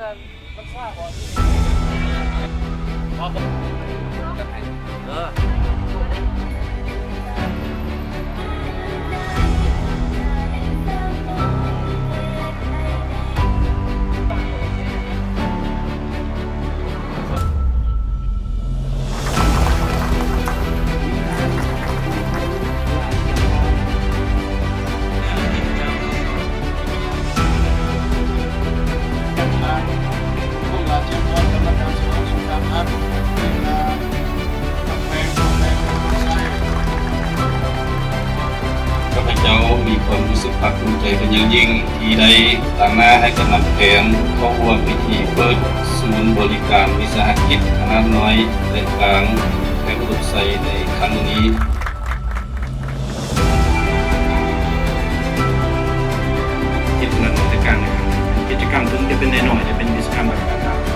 ຂ້າພະເຈົ້າມີຄວາມຮູ້ສຶກພາກພູມໃຈເປັນຢ່າງຍິ່ງ ທີ່ໄດ້ຕາງໜ້າໃຫ້ກຳນັນແພງເຂົ້າຮ່ວມພິທີເປີດສູນບໍລິການວິສາຫະກິດຂະໜາດນ້ອຍ ແລະ ກາງ ແຂວງອຸດົມໄຊໃນຄັ້ງນີ້. ເຮັດງານກິດຈະການ ກິດຈະກຳເພິ່ນຈະເປັນນ້ອຍໆ ຈະເປັນກິດຈະກຳແບບຕ່າງໆ.